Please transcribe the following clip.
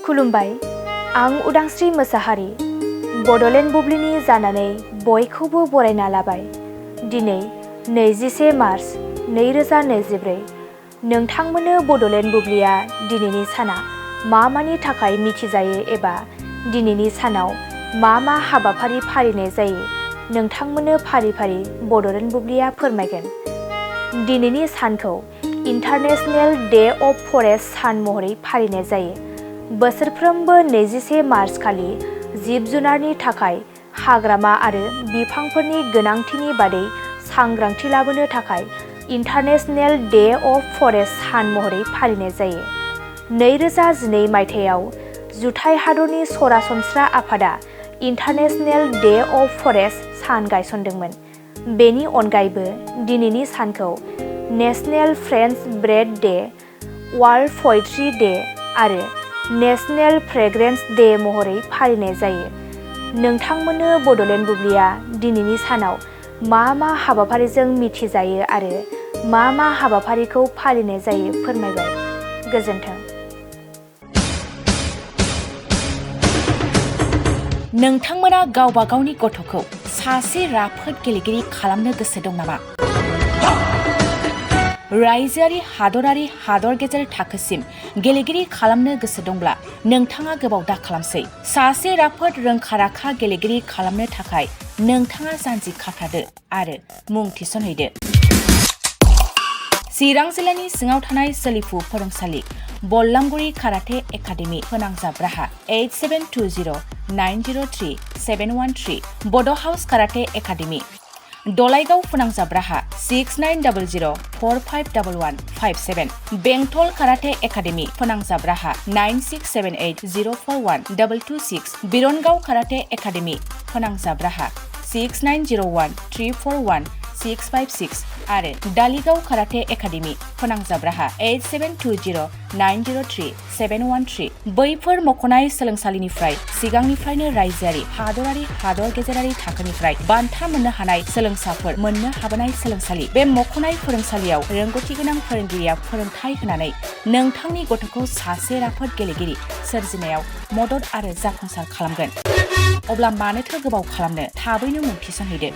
खुलुमबाय, आं उदांस्रि मोसाहारि बड'लेण्ड बुब्लिनि जानानै बयखौबो बरायना लाबाय। दिनै 21 मार्च 2024 नोंथांमोननो बड'लेण्ड बुब्लिया दिनैनि साना मानि थाखाय मिथिजायो एबा दिनैनि सानाव मा हाबाफारि फालिनाय जायो नोंथांमोननो फारि फारि बड'लेण्ड बुब्लिया फोरमायगोन। दिनैनि सानखौ इन्टारनेशनेल डे अफ फरेस्ट सान महरै फालिनाय जायो। बोसोरफ्रोमबो 21 मार्च खालि जिब जुनारनि थाखाय हाग्रामा आरो बिफांफोरनि गोनांथिनि बादै सांग्रांथि लाबोनो थाखाय इन्टारनेशनेल डे अफ फरेस्ट सान महरै फालिनाय जायो। 2012 मायथाइयाव जुथाइ हादरनि सरासनस्रा आफादा इन्टारनेशनेल डे अफ फरेस्ट सान गायसनदोंमोन। बेनि अनगायैबो दिनैनि सानखौ national French bread day, world poetry day आरो नेशनेल फ्रेग्रेन्स डे महरै फालिनाय जायो। नोंथांमोननो बड'लेण्ड बुब्लिया दिनैनि सानाव मा हाबाफारिजों मिथिजायो आरो मा हाबाफारिखौ फालिनाय जायो फोरमायबाय। गोजोन्थों। नोंथांमोना गावबा गावनि गथ'खौ सासे राफोद गेलेगिरि खालामनो गोसो दं नामा? रायजोआरि हादरारि हादर गेजेर थाखोसिम गेलेगिरि खालामनो गोसो दंब्ला नोंथाङा गोबाव दा खालामसै। सासे राफोद रोंखा-राखा गेलेगिरि खालामनो थाखाय नोंथाङा जानजि खाफ्रादो आरो मुं थिसनहैदो। चिरां जिल्लानि सिङाव थानाय सोलिफु फोरोंसालि बल्लामगुरि काराटे एकाडेमि फोनांजाब राहा 8720903713 बड' हाउस काराटे एकाडेमि दलाइगाव फोनांजाब राहा 6900451157 बेंटल काराटे एकाडेमि फोनांजाब राहा 9678041226 बिरनगाव काराटे एकाडेमि फोनांजाब राहा 6901341656 आरो दालिगाव काराटे एकाडेमि फोनांजाब राहा 8720903713 बैफोर मख'नाय सोलोंसालिनिफ्राय सिगांनिफ्रायनो रायजोआरि हादरारि हादर गेजेरारि थाखोनिफ्राय बान्था मोननो हानाय सोलोंसाफोर मोननो हाबोनाय सोलोंसालि। बे मख'नाय फोरोंसालियाव रोंगौथि गोनां फोरोंगिरिया फोरोंथाय होनानै नोंथांनि गथ'खौ सासे राफोद गेलेगिरि सोरजिनायाव मदद आरो जाफुंसार खालामगोन। अब्ला मानोथो गोबाव खालामनो, थाबैनो मुं थिसनहैदो।